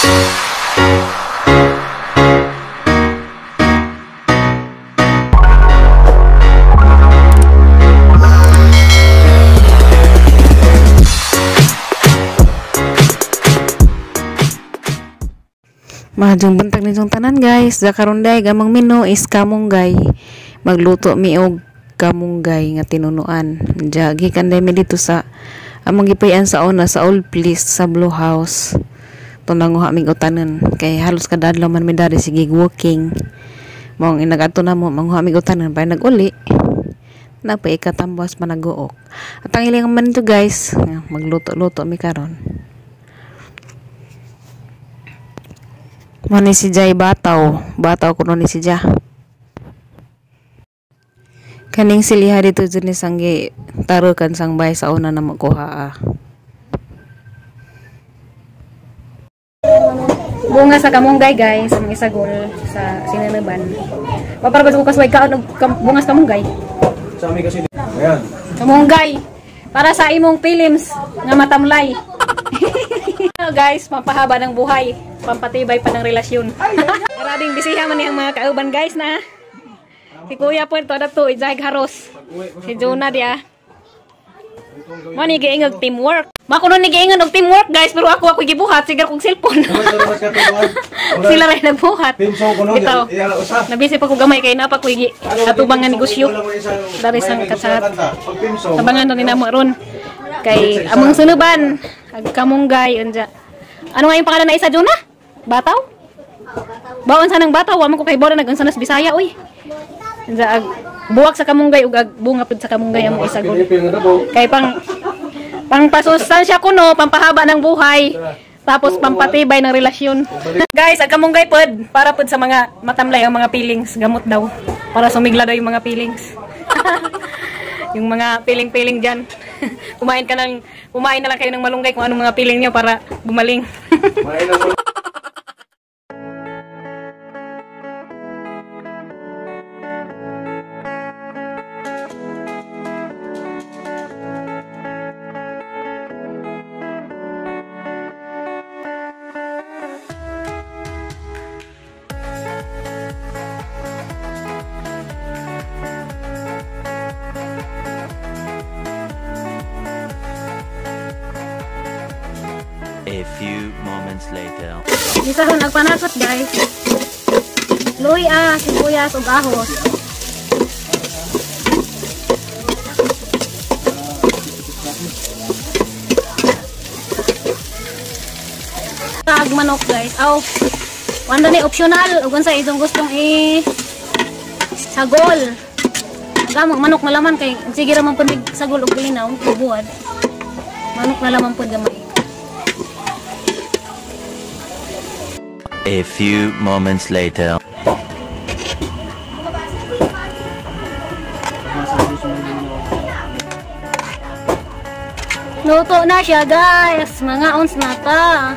Mahadjong buntag ninyong tanan guys. Karon day gamang menu is kamunggay. Magluto mi og kamunggay nga tinunuan. Diya gikan day mi dito sa among gipuy-an sa una sa Old Place sa Blue House. To nanguha mig utanon kay halos kada adlaw man mi dari sige walking. Mao ang inagadto namo manguha mig utanon pa nag-uli. Napay ikatambawas pa nag-uok. At ang ilang man dito guys, magluto-luto mi karon. Mani si Jay bataw, bataw kuno ni si Jay. Kaning siliha dito jud ni sanggi tarukan sang bay sa una na magkuha. Ah. Bunga sa kamunggay guys, ang isagol sa sineneban. Paparabas ko kasway kaon og bunga sa kamunggay. Sa amin kasi ayan. Kamunggay para sa imong films nga matamlay. Guys, pampahaba ng buhay, pampatibay pa ng relasyon. Maraming bisiha man niyang mga kauban guys na. Si Kuya po ito dato, ijay haros. Si Jonah dia. Mo ni giingog teamwork. Mako ni giingon og teamwork guys, pero ako gibuhat sigar kog cellphone. Sila ray nagbuhat. Bitaw. Nabisi pa ko gamay kay napa ko gi atubang nga negosyo. Dari sang katsat. Tabangan ni namo ron. Kay among sunuban ag kamunggay unja. Ano nga yung pangalan na isa Jonah? Bataw? Baon sa nang bataw, wa man ko kay bora nag-unsa nas Bisaya oy. Unja ag buwak sa kamunggay ug ag bunga pud sa kamunggay among isagol. Kay pang pasustansya kuno, pampahaba ng buhay, tapos pampatibay ng relasyon. Guys, ag kamunggay pod para pod sa mga matamlay ang mga feelings, gamot daw para sumigla daw yung mga feelings. Yung mga piling-piling diyan. Kumain na lang kayo ng malunggay kung anong mga piling niyo para gumaling. A few moments later. Gisahon ang panakot guys. Luya, sibuyas ug ahos. Tag manok guys. Aw. Wanda ni optional ug unsa itong gustong i sagol. Gamang manok na laman kay sige ra man pud sagol og linaw bubuad. Manok na laman pud gamay. A few moments later. Luto na siya guys. Mga ons na ta.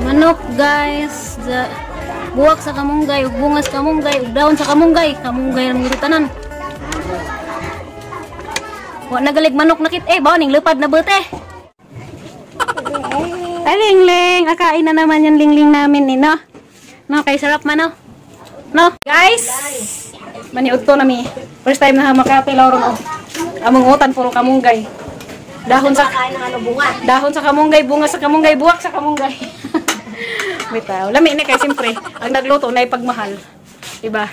Manok guys. Buwak sa kamunggay, ug bunga sa kamunggay, ug daon sa kamunggay, kamunggay ra mga tanan. Wa nagalig manok nakit eh, baon ning lupad na bete. Ay lingling, akain na naman yan lingling namin ni no. No, kay sarap man no. No, guys. Maniudto na mi. First time na makatilaw ron og among utan puro kamunggay. Dahon sa kain ng ano bunga. Dahon sa kamunggay, bunga sa kamunggay, buwak sa kamunggay. Bitaw. Lami ni kay siyempre ang nagluto na ipagmahal. Diba?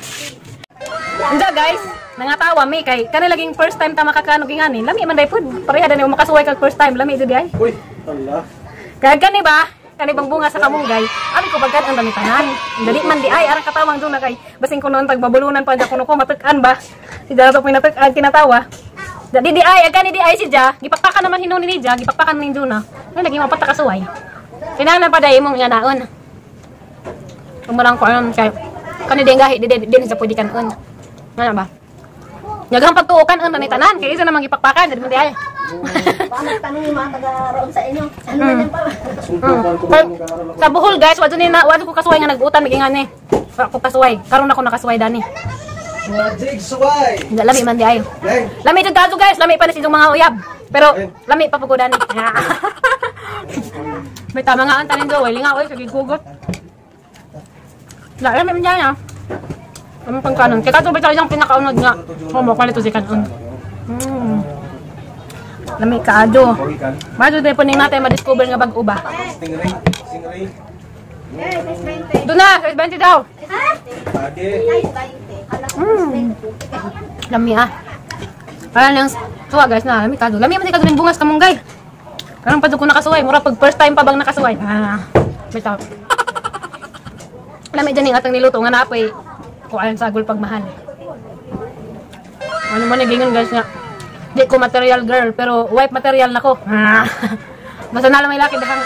Unja guys, nangatawa mi kay kani laging first time ta makakanog ingani. Lami man day pud. Pareha dani makasuway kag first time, lami jud ay. Uy, Allah. Kay kani ba? Kani bang bunga sa kamunggay? Abi ko pagkan ang damitanan. Dali man di ay arang katawang jud na kay basin ko noon tagbabulunan pa kuno ko matuk-an ba. Si Jara to pinatuk-an kinatawa. Di di ay kani di ay si Ja, gipakpakan naman hinuon ni Ja, gipakpakan ning Juna. Ano lagi mapata kasuway. Kinahanglan pa day imong inganaon. Umulang ko ayon kay kani di gahi di di sa pwede kanon. Ngano ba? Nyaghang pagtuokan ang tanan kay isa namang gipakpakan di man di ay. Paano tanong yung mga taga roon sa inyo? Ano man yan pa? Kay, sa Bohol guys, wa ni na wa ko kasuway nga nag-utan migingani. Wa ko kasuway. Karon ako nakasuway dani. Magic suway! Lami man di ayo. Deng! Lami jud kaso guys, lami pa na sa mga uyab. Pero lami pa pud dani. May tama nga ang tanin do, wala nga oy sige hugot. La, lami man dyan ah. Lami pang kanon. Kaya kato ba isang pinakaunod nga. Oh, mo kwalito si kanon. Lami kaado. Ikan. Maso din po ning natin ma-discover nga bag-o ba. Stingray. Stingray. Doon na, 20 daw. Age. Lami ah. Parang lang suwa guys na, lami kado. Lami man di kado ng bungas kamunggay. Karon pa jud ko nakasuway, mura pag first time pa bang nakasuway. Ah, bitaw. Lami dyan yung atang niluto nga naapoy kuan sa agol pagmahal. Ano man nagingon guys nga. Di ko material girl pero wife material na ko. Ah. Basta na lang may laki dahang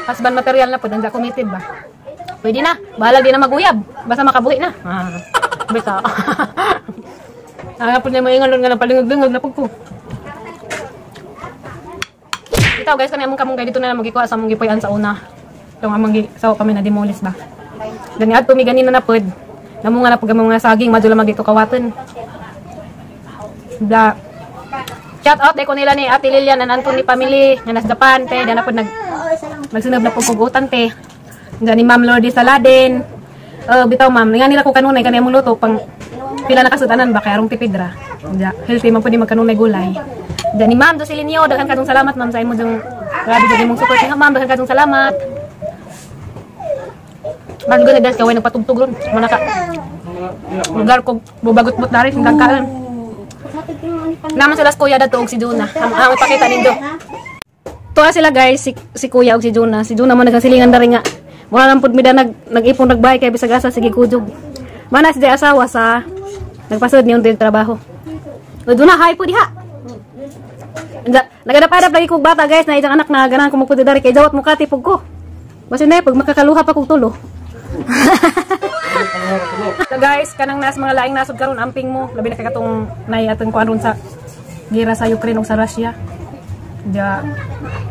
husband material na po, dahang committed ba. Pwede na, bahala di na maguyab. Basta makabuhi na. Ah. Bitaw. Ang po niya maingon nga napalingog-lingog na pug ko. Ito guys, kani among kamunggay dito na lang magikuha sa among gipuy-an sa una. Itong among gi sawa kami na demolish ba. Gani adto mi ganina na pod. Namunga na pud ang mga saging madula magito kawaton. Bla. Shout out ko nila ni Ate Lilian and Anthony family nga nas Japan te dana pod nagsunod na pud kugutan te. Diyan ni Ma'am Lordy Saladin. Bitaw ma'am, nga nila ko kanunay kani among luto pang pila na kasutanan ba kay arong tipid ra. Diya, healthy man pud ni magkanunay gulay. Diyan ni Ma'am Joselinio, daghan kadong salamat ma'am sa imo jung grabe jud imong support nga ma'am, daghan kadong salamat. Ma'am gud guys kaway nagpatugtog ron. Manaka lugar ko bubagot-but na rin hanggang kaan. Naman sila si Kuya dato og si Juna. Ang ipakita nindo. Tuwa sila guys, si Kuya og si Juna. Si Juna mo nagkasilingan dari nga. Mura lang pud mi da nag-ipon nagbahay kay bisag asa sige kujog. Mana si asawa sa nagpasod niyon din trabaho. O Juna, hi po diha. Nagadap-adap lagi kog bata guys na isang anak na ganahan ko magpud dari kay jawat mukati pug ko. Basin na pag makakaluha pa kog tulo. So guys, kanang nas mga laing nasod karon amping mo, labi na kay katong nay atong kuan ron sa gira sa Ukraine ug sa Russia. Diya,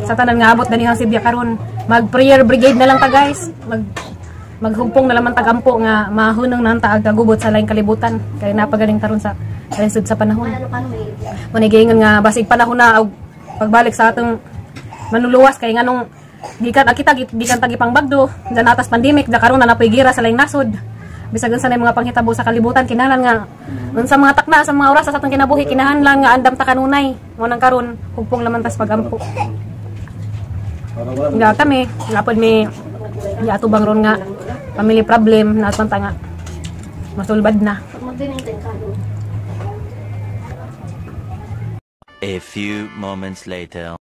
sa tanan nga abot dani ang Sibya karon, mag prayer brigade na lang ta guys. Maghugpong na lang man tagampo nga mahunong na ang taag kagubot sa laing kalibutan kay napagaling taron sa lisod sa panahon. Manigingon nga basig panahon na og pagbalik sa atong manluluwas kay nganong gikan kita gikan tagi pang bagdo diyan atas pandemic da karon na napoy gira sa laing nasod. Bisag unsa na mga panghitabo sa kalibutan kinahanglan nga unsa mga takna sa mga oras sa atong kinabuhi kinahanglan nga andam ta kanunay. Mo nang karon hugpong laman tas pagampo. Nga kami nga pod mi giatubang ron nga family problem na atong nga masulbad na. A few moments later.